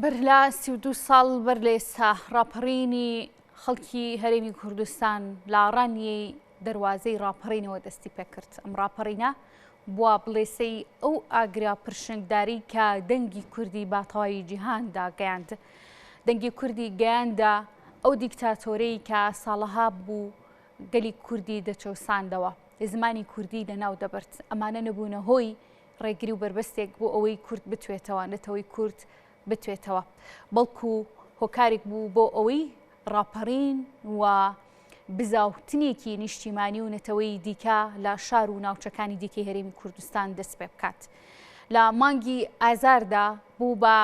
بەر لە 32 ساڵ بەر لە ئێستا ڕاپەڕینی خەڵکی هەرێمی کوردستان لە ڕانیەی دەروازەی ڕاپەڕینەوە دەستی پێکرد. ئەم ڕاپەڕینە بووە بڵێسەی ئەو ئاگرە پرشنگداری کە دەنگی کوردی بە تەواوی جیهاندا گەیاند. دەنگی کوردی گەیاندە ئەو دیکتاتۆرەی کە ساڵەها بوو گەلی کوردی دەچەوساندەوە، زمانی کوردی لەناو دەبرد. ئەمانە نەبوونە هۆی ڕێگری و بەربەستێک بۆ ئەوەی کورد بتوێتەوە، نەتەوەی کورد بتوێتەوە، بەڵکو هۆکارێک بوو بۆ ئەوەی ڕاپەڕین و بزاوتنێکی نیشتیمانی و نەتەوەی دیکە لە شار و ناوچەکانی دیکەی هەرێمی کوردستان دەست پێ بکات. لە مانگی ئازاردا بوو بە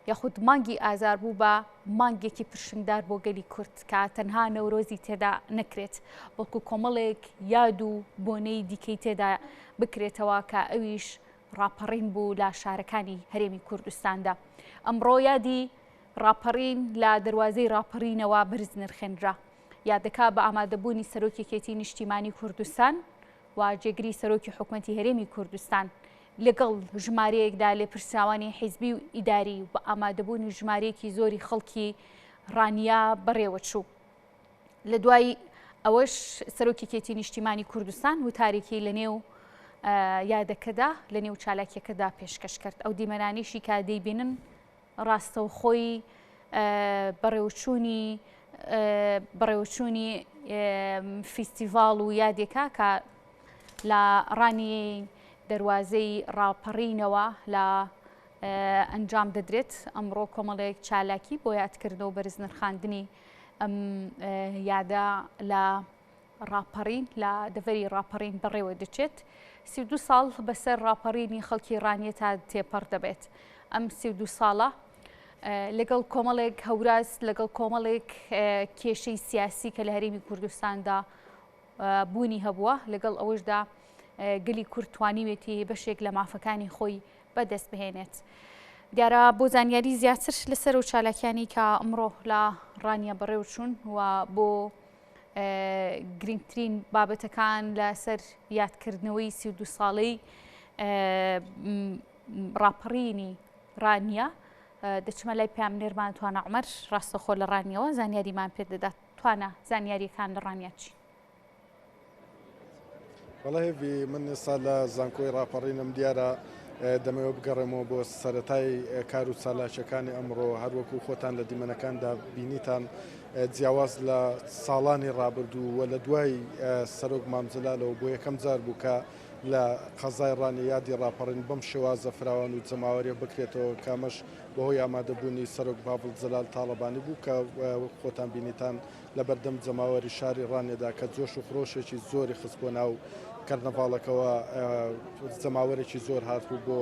یاخود مانگی ئازار بوو بە مانگێکی پرشنگدار بۆ گەلی کورد کە تەنها نەورۆزی تێدا نەکرێت، بەڵکو کۆمەڵێک یاد و بۆنەی دیکەی تێدا بکرێتەوە کە ئەویش ڕاپەڕین بوو لە شارەکانی هەرێمی کوردستاندا. ئەمڕۆ یادی ڕاپەڕین لە دەروازەی ڕاپەڕینەوە بەرز نرخێنرا. یادەکە بە ئامادەبوونی سەرۆکی یەکێتی نیشتیمانی کوردستان و جێگری سەرۆکی حکومەتی هەرێمی کوردستان لەگەڵ ژمارەیەکدا لێپرسراوانی حیزبی و ئیداری و بە ئامادەبوونی ژمارەیەکی زۆری خەڵکی ڕانیە بەڕێوەچوو. لە دوای ئەوەش سەرۆکی یەکێتی نیشتیمانی کوردستان وتارێکی لە نێو یادەکەدا لە نێو چالاکیەکەدا پێشکەش کرد. ئەو دیمەنانیشی کە دەیبینن ڕاستەوخۆی بەڕێوچوونی بەڕێوچوونی فیستیڤاڵ و یادێکە کە لە ڕانیەی دەروازەی ڕاپەڕینەوە لە ئەنجام دەدرێت. ئەمڕۆ کۆمەڵێک چالاکی بۆ یادکردنەوە بەرز نرخاندنی ئەم یادە لە ڕاپەڕین لە دەڤەری ڕاپەڕین بەڕێوە دەچێت. 32 ساڵ بەسەر ڕاپەڕینی خەڵکی ڕانیە تا تێپەڕ دەبێت. ئەم 32 ساڵە لەگەڵ کۆمەڵێک هەوراز لەگەڵ کۆمەڵێک کێشەی سیاسی کە لە هەرێمی کوردستاندا بوونی هەبووە، لەگەڵ ئەوەشدا گەلی کورد توانیوێتی بەشێک لە مافەکانی خۆی بەدەست بهێنێت. دیارە بۆ زانیاری زیاتر لەسەر و چالاکیانی کە ئەمڕۆ لە ڕانیە بەڕێوچوون و بۆ گرنگترین بابەتەکان لەسەر یادکردنەوەی 32 ساڵەی ڕاپەڕینی ڕانیە دەچمە لای پامنێرمان توانا عمەر ڕاستەخۆ لە ڕانیەوە زانیاریمان پێدەدات. توانا، زانیارییەکان لە ڕانیە چین؟ بەڵێ هێڤی، من ئێستا لە زانکۆی ڕاپەڕینم، دیارە دەمەوێت بگەڕێمەوە بۆ سەرەتای کار و چالاکیەکانی ئەمڕۆ، هەروەکو خۆتان لە دیمەنەکاندا بینیتان جیاواز لە ساڵانی ڕابردوو و لە دوای سەرۆک مام جەلالەوە بۆ یەکەم جار بوو کە لە قەزای ڕانیە یادی ڕاپەڕین بەم شێوازە فراوان و جەماوەریە بکرێتەوە کە ئەمەش بەهۆی ئامادەبوونی سەرۆک باڤڵ جەلال تاڵەبانی بوو کە وەک خۆتان بینیتان لەبەردەم جەماوەری شاری ڕانیەدا کە جۆش و خرۆشێکی زۆری خستبووە ناو کەرنەڤاڵەکەوە جەماوەرێکی زۆر هاتبوو بۆ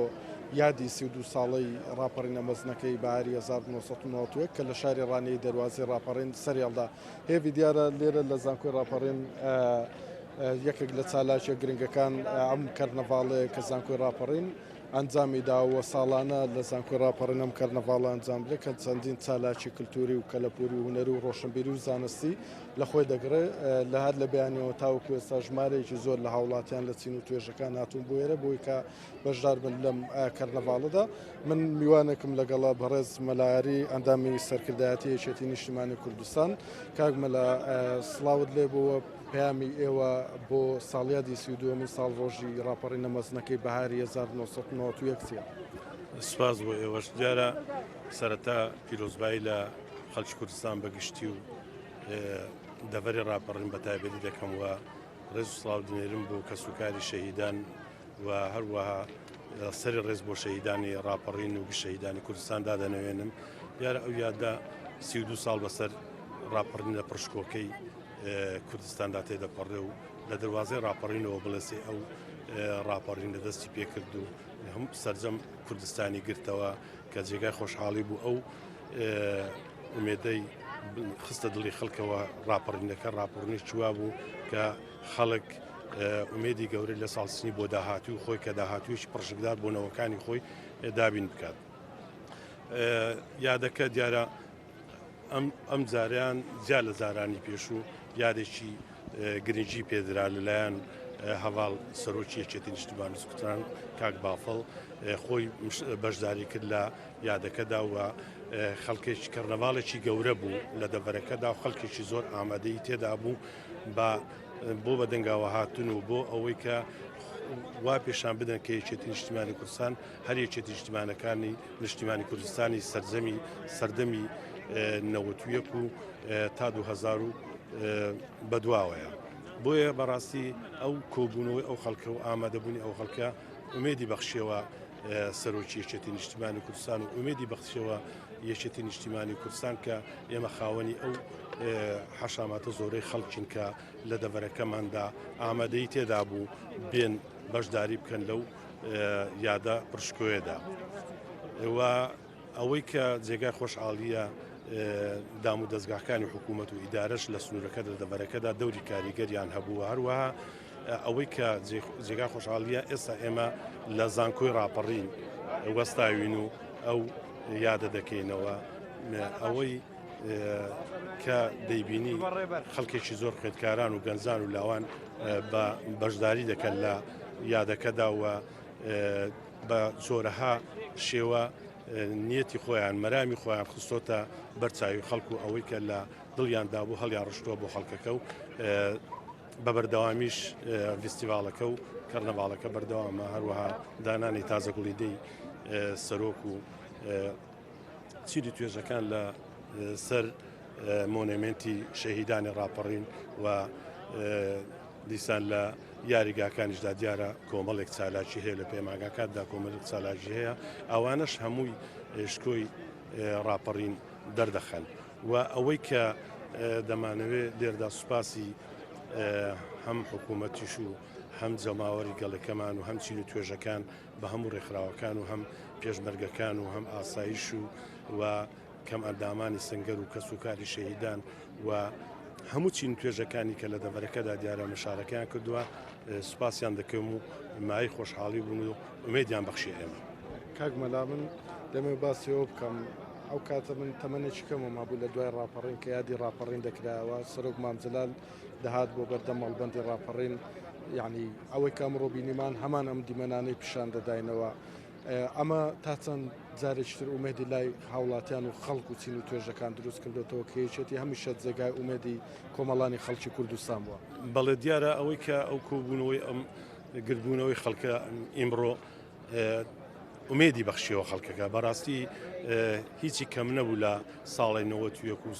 یادی 32 ساڵەی ڕاپەڕینە مەزنەکەی بەهاری 1991 کە لە شاری ڕانیەی دەروازەی ڕاپەڕین سەریهەڵدا. هێڤی دیارە لێرە لە زانکۆی ڕاپەڕین یەکێک لە چالاکیە گرنگەکان ئەم کەرنەڤاڵەیە کە زانکۆی ڕاپەڕین ئەنجامی دا و ساڵانە لە زانکۆی ڕاپەڕین ئەم کەرنەڤاڵە ئەنجام بدرێت کە چەندین چالاکی کلتوری و کەلەپوری و هونەری و ڕۆشنبیری و زانستی لە خۆی دەگرێ لە هەر لە بەیانیەوە تاوەکو ئێستا ژمارەیەکی زۆر لە هاوڵاتیان لە چین و توێژەکان هاتوون بۆ ئێرە بۆی کە بەشدار بن لەم کەرنەڤاڵەدا من میوانێکم لەگەڵە بەڕێز مەلاری ئەندامی سەرکردایەتی یەکێتی نیشتیمانی کوردستان کاک مەلا سڵاوت لێ بووە پەیامی ئێوە بۆ ساڵیادی 32مین ساڵڕۆژی ڕاپەڕینە مەزنەکەی بەهاری 1991 چییە؟ سپاس بۆ ئێوەش دیارە سەرەتا پیرۆزبایی لە خەڵکی کوردستان بە گشتی و دەڤەری ڕاپەڕین بە تایبەتی دەکەم و ڕێز و سڵاو دنێرم بۆ کەسوکاری شەهیدان و هەروەها سەری ڕێز بۆ شەهیدانی ڕاپەڕین و گشت شەهیدانی کوردستان دادەنەوێنم دیارە ئەو یادە 32 ساڵ بەسەر ڕاپەڕین لە پڕشکۆکەی کوردستاندا تێدەپەڕێ و لە دەواازەی ڕاپەڕینەوە بڵێسی ئەو ڕاپەڕین لە دەستی پێکرد و هەم سرجەم کوردستانی گرتەوە کە جێگای خۆشحاڵی بوو ئەو ئومێدەی خستە دڵی خەڵکەوە ڕاپەڕینەکە ڕاپەڕنی چووا بوو کە خەڵک ئومێدی گەورەی لە ساڵسنی بۆ داهاتوو خۆی کە داهاتوویەکی پڕشنگدار بۆ نەوەکانی خۆی دابین بکات. یادەکە دیارە ئەم جاریان جیا لە جارانی پێشوو یادێکی گرنگی پێدرا لەلایەن هەواڵ سەرۆکی یەکێتی نیشتیمانی کوردستان کاک بافڵ خۆی بەشداری کرد لە یادەکەدا و خەڵکێکی کەرنەڤاڵێکی گەورە بوو لە دەڤەرەکەدا و خەڵکێکی زۆر ئامادەی تێدا بوو بە بۆ بە دەنگاوە هاتن و بۆ ئەوەی کە وا پێشان بدەن کە یەکێتی نیشتیمانی کوردستان هەر یەکێتی نیشتیمانەکانی نیشتیمانی کوردستانی سەرجەمی سەردەمی 91 و تا 2000 و بەدواوەیە. بۆیە بەڕاستی ئەو کۆبوونەوەی ئەو خەڵکە و ئامادەبوونی ئەو خەڵکە ئومێدی بەخشیەوە سەرۆکی یەکێتی نیشتیمانی کوردستان و ئومێدی بەخشیەوە یەکێتی نیشتیمانی کوردستان کە ئێمە خاوەنی ئەو حەشاماتە زۆرەی خەڵکین کە لە دەڤەرەکەماندا ئامادەی تێدا بوو بێن بەشداری بکەن لەو یادە پرشکۆیەدا. و ئەوەی کە جێگای خۆشحاڵییە دام و دەزگاکانی حکوومەت و ئیدارەش لە سنوورەکە لە دەڤەرەکەدا دەوری کاریگەریان هەبوو هەروەها ئەوەی کە جێگا خۆشحاڵیە ئێستا ئێمە لە زانکۆی ڕاپەڕین وەستاوین و ئەو یادە دەکەینەوە ئەوەی کە دەیبینی خەڵکێکی زۆر خوێندکاران و گەنجان و لاوان بە بەشداری دەکەن لە یادەکەدا و بە جۆرەها شێوە نیەتی خۆیان مەرامی خۆیان خستۆتە بەرچاوی خەڵک و ئەوەی کە لە دڵیان دابوو هەڵیان ڕشتووە بۆ خەڵکەکە و بە بەردەوامیش ڤیستیڤاڵەکە و کەرنەڤاڵەکە بەردەوامە هەروەها دانانی تازەگوڵی دەی سەرۆک و چیری توێژەکان لە سەر مۆنێمێنتی شەهیدانی ڕاپەڕین و دیسان لە یاریگاکانیشدا دیارە کۆمەڵێک چالاکی هەیە لە پەیمانگاکاندا کۆمەڵێک چالاکی هەیە ئەوانەش هەمووی شکۆی ڕاپەڕین دەردەخەن و ئەوەی کە دەمانەوێت لێردا سوپاسی هەم حکوومەتیش و هەم جەماوەری گەلەکەمان و هەم چین و توێژەکان بە هەموو ڕێکخراوەکان و هەم پێشمەرگەکان و هەم ئاسایش و و کەم ئەندامانی سنگەر و کەس و کاری شەهیدان و هەموو چین توێژەکانی کە لە دەڤەرەکەدا دیارە مشارەکەیان کردووە سوپاسیان دەکەم و مای خۆشحاڵی بوون و ئومێدیان بەخشی ئێمە. کاک مەلا من دەمەوێت باسی ئەوە بکەم ئەو کاتە من تەمەنێکی کەمم هەبوو لە دوای ڕاپەڕین کە یادی ڕاپەڕین دەکرایەوە سەرۆک مام جەلال دەهات بۆ بەردەم مەڵبەندی ڕاپەڕین یعنی ئەوەی کە ئەمڕۆ بینیمان هەمان ئەم دیمەنانەی پیشان دەداینەوە ئەمە تا چەند جارێکی تر ئومێدی لای هاوڵاتیان و خەڵک و چین و توێژەکان دروست کردوێتەوە کە یەکێتی هەمیشە جێگای ئومێدی کۆمەڵانی خەڵکی کوردستان بووە. بەڵێ دیارە ئەوەی کە ئەو کۆبوونەوەی ئەم گردبوونەوەی خەڵکە ئیمڕۆ ئومێدی بەخشیەوە خەڵکەکە بەڕاستی هیچی کەم نەبوو لە ساڵی 91 و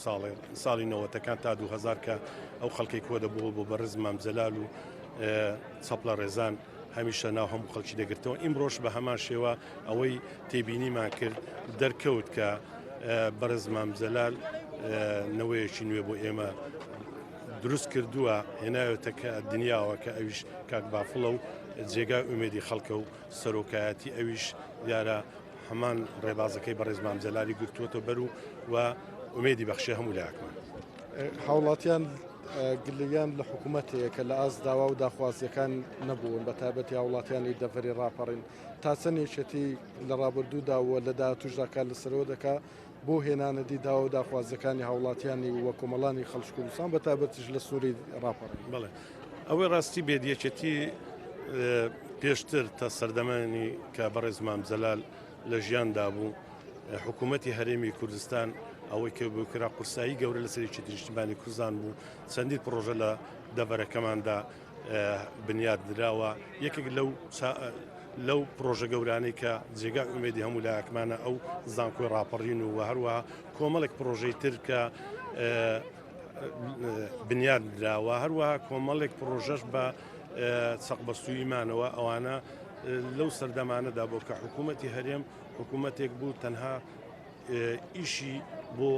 ساڵی نەوەتەکان تا 2000 کە ئەو خەڵکی کۆ دەبووە بۆ بەڕێز مام جەلال و چەپڵە ڕێزان هەمیشە ناو هەموو خەڵکی دەگرتەوە ئیمڕۆش بە هەمان شێوە ئەوەی تێبینیمان کرد دەرکەوت کە بەڕێز مام جەلال نەوەیەکی نوێ بۆ ئێمە دروست کردووە هێناوێتە کە دنیاوە کە ئەویش کاک بافڵە و جێگای ئومێدی خەڵکە و سەرۆکایەتی ئەویش دیارە هەمان ڕێبازەکەی بەڕێز مام جەلالی گرتووەتە بەر و و ئومێدی بەخشێ هەموو لایەکمان. هاوڵاتیان گلەییان لە حکوومەت هەیە کە لە ئاست داوا و داخوازییەکان نەبوون بە تایبەتی هاوڵاتیانی دەڤەری ڕاپەڕین تا چەند یەکێتی لە ڕابردوودا و لە داهاتووشدا کار لەسەرەوە دەکا بۆ هێنانەدی داوا و داخوازییەکانی هاوڵاتیانی و کۆمەڵانی خەڵکی کوردستان بە تایبەتیش لە سنووری ڕاپەڕین؟ بەڵێ ئەوەی ڕاستی بێت یەکێتی پێشتر تا سەردەمانی کە بەڕێز مام جەلال لە ژیاندا بوو حکوومەتی هەرێمی کوردستان ئەوەی کە بکرا قورسایی گەورە لەسەر یەکێتی نیشتیمانی کوردستان بوو چەندین پڕۆژە لە دەڤەرەکەماندا بنیات نراوە یەکێک لەو لەو پرۆژە گەورانەی کە جێگای ئومێدی هەموو لایەکمانە ئەو زانکۆی ڕاپەڕین و هەروەها کۆمەڵێک پرۆژەی تر کە بنیاد نراوە هەروەها کۆمەڵێک پرۆژەش بە چەقبەستوویمانەوە ئەوانە لەو سەردەمانەدا بۆ کە حکوومەتی هەرێم حکوومەتێک بوو تەنها ئیشی بۆ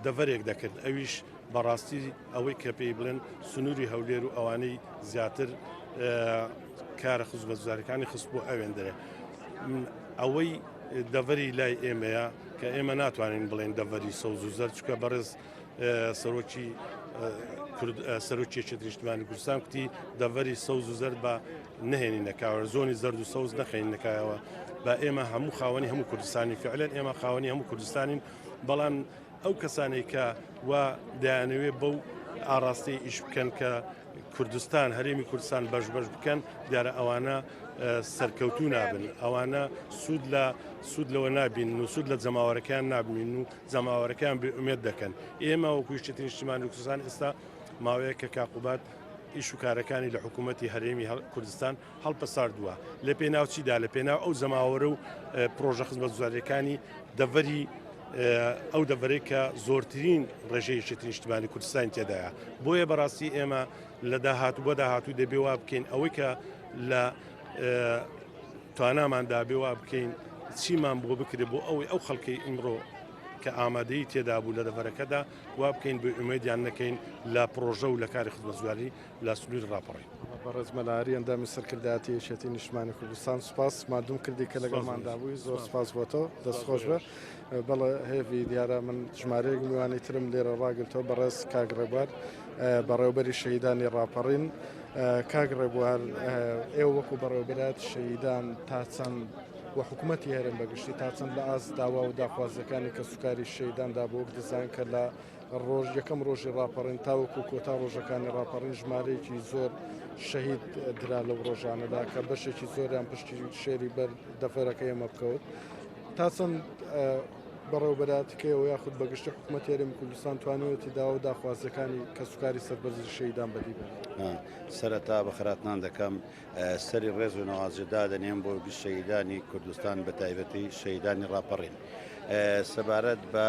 دەڤەرێک دەکرد ئەویش بەڕاستی ئەوەی کە پێی بڵێن سنووری هەولێر و ئەوانەی زیاتر کارە خزمەتگوزاریەکانی خست بۆ ئەوێن دەرێ ئەوەی دەڤەری لای ئێمەیە کە ئێمە ناتوانین بڵێن دەڤەری سەوز و زەرد چکە بەڕێز سەرۆکی سەرۆکی یەکێتی نیشتمانی کوردستان کوتی دەڤەری سەوز و زەرد بە نهێنینە کاوە زۆنی زەرد و سەوز نەخەین نکایەوە بە ئێمە هەموو خاوەنی هەموو کوردستانی فعلەن ئێمە خاوەنی هەموو کوردستانین بەڵام ئەو کەسانەی کە وا دەیانەوێت بەو ئاراستەی ئیش بکەن کە کوردستان هەرێمی کوردستان بەش بەش بکەن دیارە ئەوانە سەرکەوتوو نابن ئەوانە سوود لە سوود لەوە نابین و سوود لە جەماوەرەکان نابین و جەماوەرەکان بێ ئومێد دەکەن ئێمە وەکو یەکێتی نیشتیمانی کوردستان ئێستا ماوەیە کە کاقوبات ئیش و کارەکانی لە حکوومەتی هەرێمی کوردستان هەڵپەساردووە لە پێناو چیدا لە پێناو ئەو جەماوەرە و پرۆژە خزمەتگوزاریەکانی دەڤەری ئەو دەڤەرەی کە زۆرترین ڕێژەی یەکێتی نیشتمانی کوردستانی تێدایە بۆیە بەڕاستی ئێمە لە داهاتوو بۆ داهاتوو دەبێ وا بکەین ئەوەی کە لە تواناماندا بێ وا بکەین چیمان بۆ بکرێت بۆ ئەوەی ئەو خەڵکەی ئیمڕۆ کە ئامادەی تێدا بوو لە دەڤەرەکەدا وا بکەین بێ ئومێدیان نەکەین لە پرۆژە و لە کاری خزمەتگوزاری لە سنووری ڕاپەڕین. بەڕێز مەلا ئاری ئەندامی سەرکردایەتی یەکێتی نیشتمانی کوردستان سوپاس ماندووم کردی کە لەگەڵماندا بووی زۆر سوپاس بۆ تۆ دەست خۆش بێ بەڵێ هێڤی دیارە من ژمارەیەک میوانی ترم لێرە ڕاگرتەوە بەڕێز کاک ڕێبوار بەڕێوبەری شەهیدانی ڕاپەڕین کاک ڕێبوار ئێوە وەکو بەڕێوبەرات شەهیدان تا چەند و حکوومەتی هەرێم بەگشتی تا چەند لە ئاست داوا و داخوازیەکانی کەسوکاری شەیداندا بۆ وەک دەزان کە لە ڕۆژ یەکەم ڕۆژی ڕاپەڕین تاوەکو کۆتا ڕۆژەکانی ڕاپەڕین ژمارەیەکی زۆر شەهید درا لەو ڕۆژانەدا کە بەشێکی زۆریان پشتی شێری بەر دەفەرەکە ئێمە بکەوت تا چەند بەڕێوبەراتکەیەوە یاخود بەگشتی حکوومەت هەرێمی کوردستان توانیوەتی داوا و داخوازیەکانی کەسوکاری سەربەرزی شەهیدان بەدی بێنێت. سەرەتا بەخێرهاتنان دەکەم سەری ڕێز و نەوازش دادەنێم بۆ گشت شەهیدانی کوردستان بە تایبەتی شەهیدانی ڕاپەڕین. سەبارەت بە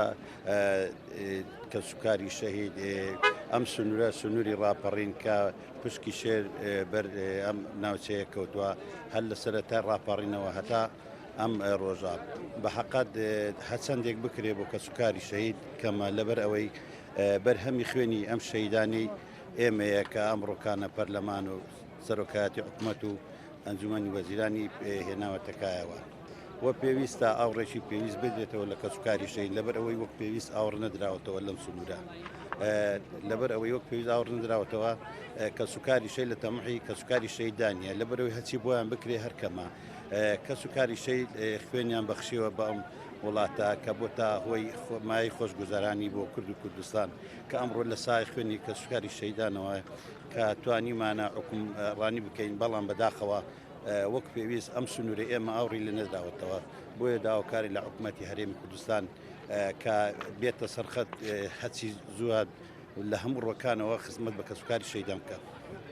کەسوکاری شەهید ئەم سنوورە سنووری ڕاپەڕین کە پشکی شێر بەر ئەم ناوچەیە کەوتووە هەر لە سەرەتای ڕاپەڕینەوە هەتا ئەم ڕۆژە بە حەقەت هەچەندێک بکرێ بۆ کەسوکاری شەهید کەمە لەبەر ئەوەی بەرهەمی خوێنی ئەم شەیدانی ئێمەیە کە ئەمڕۆکانە پەرلەمان و سەرۆکایەتی حکومەت و ئەنجومەنی وەزیرانی هێناوەتە کایەوە و پێویستە ئاوڕێکی پێویست بدرێتەوە لە کەسوکاری شەهید لەبەر ئەوەی وەک پێویست ئاوڕ نەدراوەتەوە لەم سنوورە لەبەر ئەوەی وەک پێویست ئاوڕ نەدراوەتەوە کەسوکاری شەهید لە تەمحی کەسوکاری شەهیدانە لەبەرەوەی هەچی بۆیان بکرێ هەرکەمە کەسوکاری شەهید خوێنیان بەخشیوە بە ئەم وڵاتە کە بۆ تا هۆی مای خۆشگوزارانی بۆ کورد و کوردستان کە ئەمڕۆ لە سای خوێنی کەسوکاری شەیدانەوە کە توانیمانە حوکمڕانی بکەین، بەڵام بەداخەوە وەک پێویست ئەم سنوورە ئێمە ئاوڕی لێ نەدراوەتەوە، بۆیە داواکاری لە حکومەتی هەرێمی کوردستان کە بێتە سەرخەت هەرچی زووە لە هەموو ڕووەکانەوە خزمەت بە کەسوکاری شەهیدان بکات.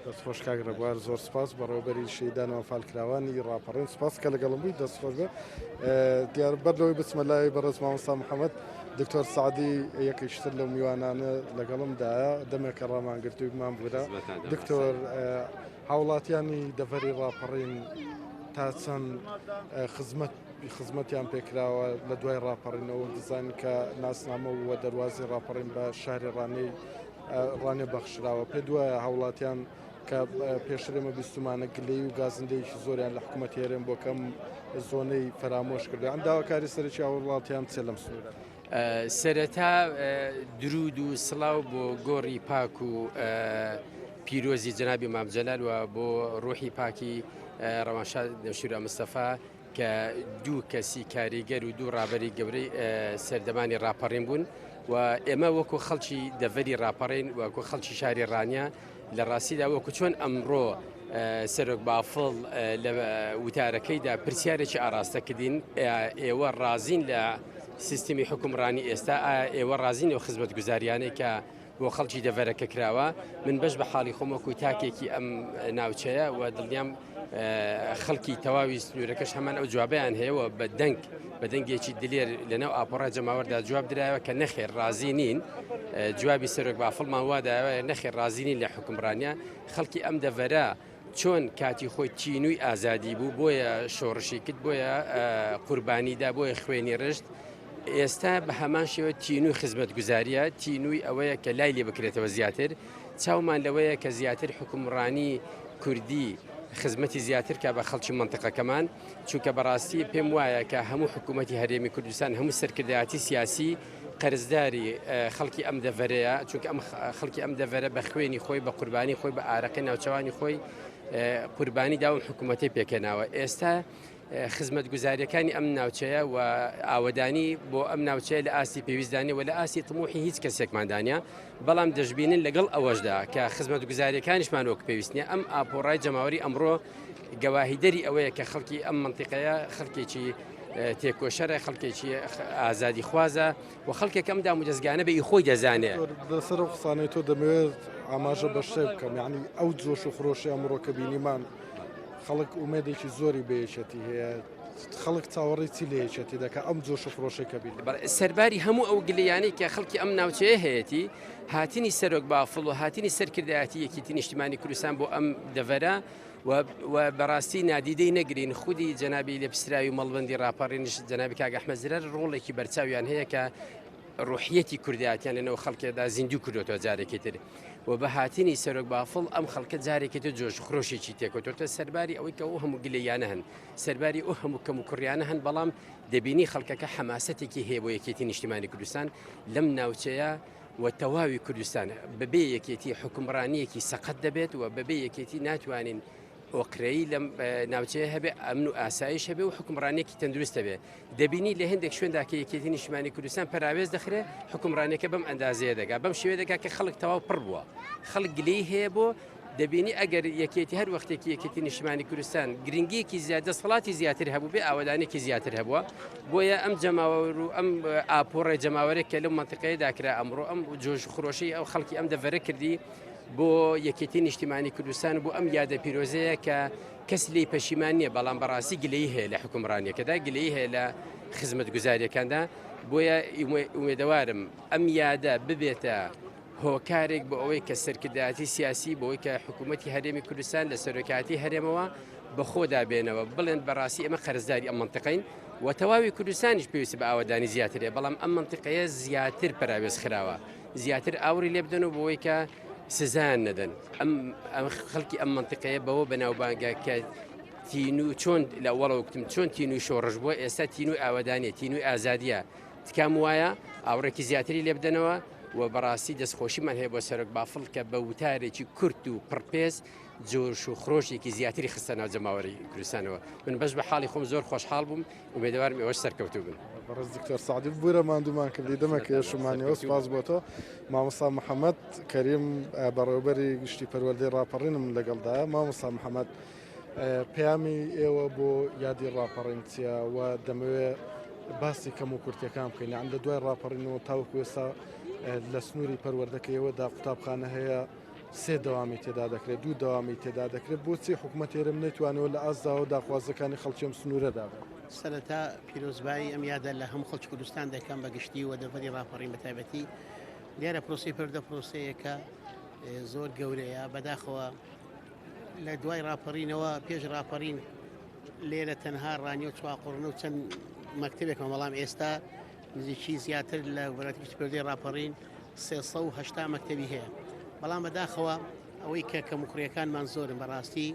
دەست خۆش کاک ڕێبوار زۆر سپاس بەڕێوەبەری شەهیدان و ئەنفالکراوانی ڕاپەڕین سپاس کە لەگەڵم بووی دەست خۆش بێ دیار بەر لەوەی بچمە لای بەڕێز مامۆستا محەممەد دکتۆر سەعدی یەکێکی تر لەو میوانانە لەگەڵمدایە دەمێکە ڕامانگرتووی بمانبورە دکتۆر هاوڵاتیانی دەڤەری ڕاپەڕین تا چەند خزمەت خزمەتیان پێکراوە لە دوای ڕاپەڕینەوە دەزانین کە ناسنامە و دەروازی ڕاپەڕین بە شاری ڕانەی ڕانێ بەخشراوە پێ دوایە هاوڵاتیان کە پێشتر ئێمە بیستومانە گلەیی و گازندەیەکی زۆریان لە حکوومەتی هەرێم بۆ کەم زۆنەی فەرامۆش کردو ئەم داواکاری سەرەکی هاوڵاتیان چیە لەم سنوورە؟ سەرەتا درود و سڵاو بۆ گۆڕی پاک و پیرۆزی جەنابی مام جەلال و بۆ ڕوحی پاکی ڕەوانشاد نەوشیروان مستەفا کە دوو کەسی کاریگەر و دوو ڕابەری گەورەی سەردەمانی ڕاپەڕین بوون و ئێمە وەکو خەڵکی دەڤەری ڕاپەڕین وەکو خەڵکی شاری ڕانیە لە ڕاستیدا وەکو چۆن ئەمڕۆ سەرۆک بافڵ لە وتارەکەیدا پرسیارێکی ئاراستە کردین ئێوە ڕازین لە سیستمی حکومڕانی ئێستا ئێوە ڕازین و خزمەت گوزاریانەی کە بۆ خەڵکی دەڤەرەکە کراوە، من بەش بە حاڵی خۆم وەکو تاکێکی ئەم ناوچەیە و دڵنیام خەڵکی تەواوی سنوورەکەش هەمان ئەو جوابیان هەیە و بە دەنگ بە دەنگێکی دلێر لەناو ئاپۆڕای جەماوەردا جواب درایەوە کە نەخێر ڕازی نین جوابی سەرۆک بافڵمان وادایەوە نەخێر ڕازی نین لە حکومڕانیە خەڵکی ئەم دەڤەرە چۆن کاتی خۆی تینووی ئازادی بوو بۆیە شۆڕشی کرد بۆیە قوربانی دا بۆیە خوێنی ڕشت ئێستا بە هەمان شێوە تینووی خزمەتگوزاریە تینووی ئەوەیە کە لای لێ بکرێتەوە زیاتر چاومان لەوەیە کە زیاتر حکومڕانی کوردی خزمەتی زیاتر کە بە خەڵکی منطقەکەمان چونکە بەڕاستی پێم وایە کە هەموو حکوومەتی هەرێمی کوردستان هەموو سەرکردایەتی سیاسی قەرزداری خەڵکی ئەم دەڤەرەیە، چونکە ئەم خەڵکی ئەم دەڤەرە بە خوێنی خۆی بە قوربانی خۆی بە ئارەقەی ناوچەوانی خۆی قوربانی داوم حکوومەتی پێکهێناوە ئێستا. خزمەتگوزارییەکانی ئەم ناوچەیە و ئاوەدانی بۆ ئەم ناوچەیە لە ئاستی پێویستدا نیە و لە ئاستی تموحی هیچ کەسێکماندا نیە، بەڵام دەشبینن لەگەڵ ئەوەشدا کە خزمەتگوزارییەکانیشمان وەک پێویست نیە، ئەم ئاپۆڕای جەماوەری ئەمڕۆ گەواهیدەری ئەوەیە کە خەڵکی ئەم مەنتیقەیە خەڵکێکی تێکۆشەرە، خەڵکێکی ئازادیخوازە و خەڵکێک ئەم دامودەزگانە بە ئی خۆی دەزانێ. لەسەر ئەو قسانەی تۆ دەمەوێت ئاماژە بە شتێک بکەم، یانی ئەو جۆش و خرۆشەی ئەمڕۆ کە بینیمان، خەڵک ئومێدێکی زۆری بە یەکێتی هەیە، خەڵک چاوەڕێی چی لە یەکێتی دەکات ئەم جۆش و خرۆشەی کە بینی؟ بەڵێ، سەرباری هەموو ئەو گلەیانەی کە خەڵکی ئەم ناوچەیە هەیەتی، هاتنی سەرۆک بافڵ و هاتنی سەرکردایەتی یەکێتی نیشتیمانی کوردستان بۆ ئەم دەڤەرە و و بەڕاستی نادیدەی نەگرین خودی جەنابی لێپرسراوی مەڵبەندی ڕاپەڕینیش جەنابی کاک ئەحمەد زرار ڕۆڵێکی بەرچاویان هەیە کە ڕوحیەتی کوردایەتیان لەنێو خەڵکێدا زیندوو کردۆتەوە جارێکی تر و بە هاتنی سەرۆک بافڵ ئەم خەڵکە جارێکی تر جۆش خرۆشێکی تێکەوتۆتە سەرباری ئەوەی کە ئەو هەموو گلەیانە هەن سەرباری ئەو هەموو کەم و کوڕیانە هەن بەڵام دەبینی خەڵکەکە حەماسەتێکی هەیە بۆ یەکێتی نیشتیمانی کوردستان لەم ناوچەیە و تەواوی کوردستان بەبێ یەکێتی حکومڕانیەکی سەقەت دەبێت و بەبێ یەکێتی ناتوانین ئۆقرەیی لەم ناوچەیە هەبێ ئەمن و ئاسایش هەبێ و حکومڕانێکی تەندروست هەبێ دەبینی لە هەندێک شوێندا کە یەکێتی نیشتمانی کوردستان پەراوێز دەخرێ حکومڕانەکە بەم ئەندازەیە دەگا بەم شێوێ دەگا کە خەڵک تەواو پڕ بووە خەڵک گلەی هەیە بۆ دەبینی ئەگەر یەکێتی هەر وەختێکی یەکێتی نیشتمانی کوردستان گرنگیەکی زیاد دەسەڵاتی زیاتر هەبوو بێ ئاوەدانێکی زیاتر هەبووە بۆیە ئەم جەماوەر و ئەم ئاپۆڕێ جەماوەرێک کە لەو منطقەیەدا کرا ئەمڕۆ ئەم جۆش خرۆشی ئەو خەڵکی ئەم دەڤەرە کردی بۆ یەکێتی نیشتیمانی کوردستان و بۆ ئەم یادە پیرۆزەیە کە کەس لێی پەشیمان نییە، بەڵام بەڕاستی گلەیی هەیە لە حوکمڕانیەکەدا، گلەیی هەیە لە خزمەتگوزاریەکاندا، بۆیە ئومێدەوارم ئەم یادە ببێتە هۆکارێک بۆ ئەوەی کە سەرکردایەتی سیاسی بۆ ئەوەی کە حکوومەتی هەرێمی کوردستان لە سەرۆکایەتی هەرێمەوە بەخۆدا بێنەوە بڵێن بەڕاستی ئێمە قەرزداری ئەم مەنتیقەین و تەواوی کوردستانیش پێویستی بە ئاوەدانی زیاترە، بەڵام ئەم مەنتیقەیە زیاتر پەراوێز خراوە. زیاتر ئاوڕی لێ بدەن و بۆی کە سزایان نەدەن ئەم ئەم خەڵکی ئەم منطقەیە بەوە بەناوبانگە کە تینوو چۆن لە وەڵەوە گوتم چۆن تینووی شۆڕش بووە ئێستا تینووی ئاوەدانیە تینووی ئازادیە تکام وایە ئاوڕێکی زیاتری لێ بدەنەوە و بەڕاستی دەستخۆشیمان هەیە بۆ سەرۆک بافڵ کە بە وتارێکی کورت و پڕپێز جۆش و خرۆشێکی زیاتری خستە ناو جەماوەری کوردستانەوە من بەش بە حاڵی خۆم زۆر خۆشحاڵ بووم ئومێدەوارم ئێوەش سەرکەوتوو بن. بەڕێز دکتۆر سەعدی ببورە ماندوومان کردی دەمێک ئێشمانەوە سوپاس بۆ تۆ مامۆستا محەممەد کەریم بەڕێوەبەری گشتی پەروەردەی ڕاپەڕینم لەگەڵدایە مامۆستا محەممەد پەیامی ئێوە بۆ یادی ڕاپەڕین چییە و دەمەوێ باسی کەم و کورتەکان بکەین یان لە دوای ڕاپەڕینەوە تاوەکو ئێستا لە سنووری پەروەردەکە ئێوەدا قوتابخانە هەیە سێ دەوامی تێدا دەکرێت، دوو دەوامی تێدا دەکرێت، بۆچی حکومەتی هەرێم نەیتوانیوە لە ئاست داوا و داخوازییەکانی خەڵکی ئەم سنوورەدا بێت؟ سەرەتا پیرۆزبایی ئەم یادە لە هەموو خەڵکی کوردستان دەکەم بە گشتی و دەڤەری ڕاپەڕین بە تایبەتی. دیارە پرۆسەی پەروەردە پرۆسەیەکە زۆر گەورەیە، بەداخەوە لە دوای ڕاپەڕینەوە پێش ڕاپەڕین لێرە تەنها ڕانیە و چواقوڕنە و چەند مەکتەبێکمان، بەڵام ئێستا نزیکی زیاتر لە وەزارەتی گشتی پەروەردەی ڕاپەڕین 380 مەکتەبی هەیە بەڵام بەداخەوە ئەوەی کە کەموکوڕیەکانمان زۆرن بەڕاستی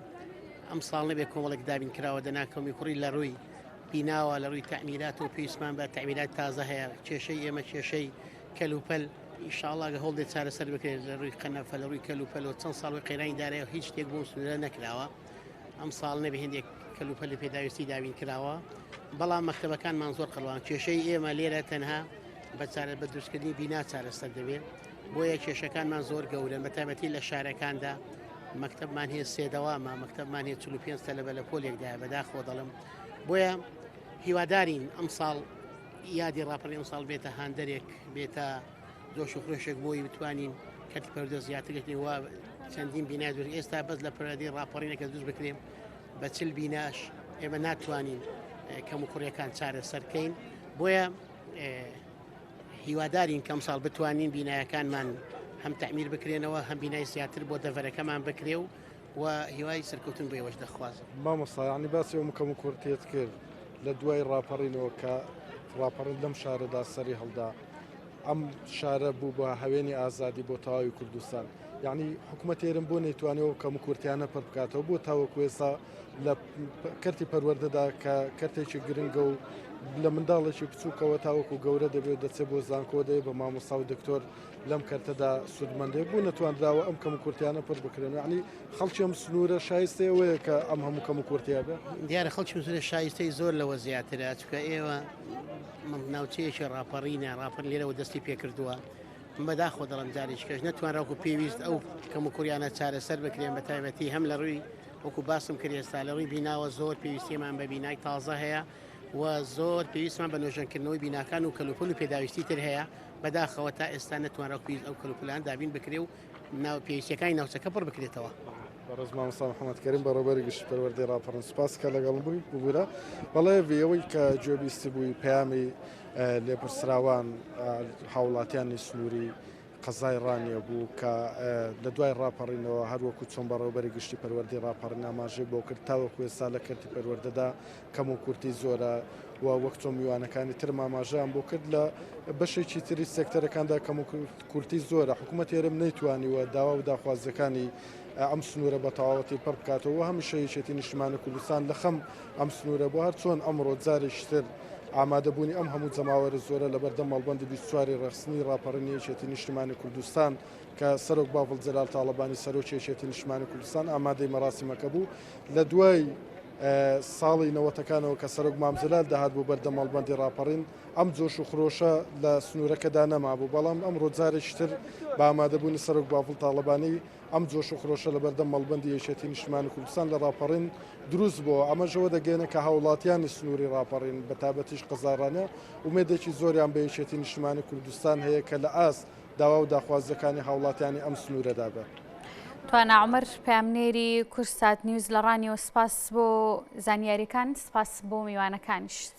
ئەم ساڵ نەبێ کۆمەڵێک دابین کراوە دەنا کەمیکوڕی لە ڕووی بیناوە لە ڕووی تەعمیرات و پێویستمان بە تەعمیرات تازە هەیە کێشەی ئێمە کێشەی کەلوپەل ئیشاڵا گە هەوڵ دێت چارەسەر بکرێت لە ڕووی قەنەفە لە ڕووی کەلوپەل و چەند ساڵ قەیرانی دارایی و هیچ شتێک بۆ سنوورە نەکراوە ئەم ساڵ نەبێ هێندێک کەلوپەلی پێداویستی دابین کراوە بەڵام مەکتەبەکانمان زۆر قەڵوان کێشەی ئێمە لێرە تەنها بە چارە بە دروستکردنی بینا چارەسەر دەبێت بۆیە کێشەکانمان زۆر گەورەن بە تایبەتی لە شارەکاندا مەکتەبمان هەیە سێدەوامە مەکتەبمان هەیە 45 تەلەبە لە پۆلێکدایە بەداخەوە دەڵم بۆیە هیوادارین ئەم ساڵ یادی ڕاپەڕی ئەم ساڵ بێتە هاندەرێک بێتە جۆش و خرۆشێک بۆی بتوانین کەرتی پەروەردە زیاتر گەشتین و چەندین بینای دروست ئێستا بەس لە پەروەردەی ڕاپەڕینەکە دروست بکرێن بە چل بیناش ئێمە ناتوانین کەم و کوڕیەکان چارەسەرکەین بۆیە هیوادارین کەم ساڵ بتوانین بینایەکانمان هەم تعمیر بکرێنەوە هەم بینای زیاتر بۆ دەڤەرەکەمان بکرێ و و هیوای سەرکەوتن بۆ ئێوەش دەخوازم. مامۆستا یانی باسی ئەو کەم و کورتیەت کرد لە دوای ڕاپەڕینەوە کە ڕاپەڕین لەم شارەدا سەری هەڵدا ئەم شارە بوو بە هەوێنی ئازادی بۆ تەواوی کوردستان یعنی حکوومەت هەرێم بۆ نەیتوانێت ئەو کەم و کورتیانە پڕ بکاتەوە بۆ تاوەکو ئێستا لە کەرتی پەروەردەدا کە کەرتێکی گرنگە و. لە منداڵێکی بچووکەوە تاوەکو گەورە دەبێت دەچێت بۆ زانکۆ دەبێت بە مامۆستا و دکتۆر لەم کەرتەدا سوودمەندێ بوو نەتواندراوە ئەم کەم و کورتیانە پڕ بکرێن یعنی خەڵکی ئەم سنوورە شایستەی ئەوەیە کە ئەم هەموو کەم و کورتیە بێ؟ دیارە خەڵکی ئەم سنوورە شایستەی زۆر لەوە زیاترە چونکە ئێوە ناوچەیەکی ڕاپەڕینە ڕاپەر لێرەوە دەستی پێکردووە بەداخەوە دەڵم جارێکی کەش نەتوانراوەکو پێویست ئەو کەم و کوریانە چارەسەر بکرێن بە تایبەتی هەم لە ڕووی وەکو باسم کرد ئێستا لە ڕووی بیناوە زۆر پێویستیمان بە بینای تازە هەیە و زۆر پێویستمان بە نۆژەنکردنەوەی بیناکان و کەلوپەل و پێداویستی تر هەیە بەداخەوە تا ئێستا نەتوانرا پێویست ئەو کەلوپەلان دابین بکرێ و ناو پێویستیەکانی ناوچەکە پڕ بکرێتەوە. بەڕێز مامۆستا محەممەد کەریم بەڕێوەبەری گشتی پەروەردەی ڕاپەڕین سوپاس کە لەگەڵم بووی ببورە بەڵێ ئەوەی کە گوێبیستی بووی پەیامی لێپرسراوان هاوڵاتیانی سنووری قەزای ڕانیە بوو کە لە دوای ڕاپەڕینەوە هەروەکو چۆن بەڕێوەبەری گشتی پەروەردەی ڕاپەڕین ئاماژەی بۆ کرد تاوەکو ئێستا لە کەرتی پەروەردەدا کەم و کورتی زۆرە و وەک چۆن میوانەکانی ترم ئاماژەیان بۆ کرد لە بەشێکی تری سێکتەرەکاندا کەم و کورتی زۆرە حکوومەت هەرێم نەیتوانیوە داوا و داخوازیەکانی ئەم سنوورە بە تەواوەتی پڕ بکاتەوە هەمیشە یەکێتی نیشتمانی کوردستان لە خەم ئەم سنوورە بۆ هەر چۆن ئەمڕۆ جارێکی تر ئامادەبوونی ئەم هەموو جەماوەرە زۆرە لەبەردەم مەڵبەندی 24 ی ڕێکخستنی ڕاپەڕینی یەکێتی نیشتیمانی کوردستان کە سەرۆک بافڵ جەلال تاڵەبانی سەرۆکی یەکێتی نیشتمانی کوردستان ئامادەی مەراسیمەکە بوو لە دوای ساڵی نەوەتەکانەوە کە سەرۆک مام جەلال دەهات بۆ بەردەم مەڵبەندی ڕاپەڕین ئەم جۆش و خرۆشە لە سنوورەکەدا نەمابوو بەڵام ئەمڕۆ جارێکی تر بە ئامادەبوونی سەرۆک بافڵ تاڵەبانی ئەم جۆش و خرۆشە لەبەردەم مەڵبەندی یەکێتی نیشتمانی کوردستان لە ڕاپەڕین دروست بووە، ئەمەش ئەوە دەگەیەنێت کە هاوڵاتیانی سنووری ڕاپەڕین بە تایبەتیش قەزای ڕانیە ئومێدێکی زۆریان بە یەکێتی نیشتمانی کوردستان هەیە کە لە ئاست داوا و داخوازییەکانی هاوڵاتیانی ئەم سنوورەدا بێت. توانا عومەر، پەیامنێری کوردسات نیوز لە ڕانیەوە سپاس بۆ زانیاریەکان، سپاس بۆ میوانەکانیشت.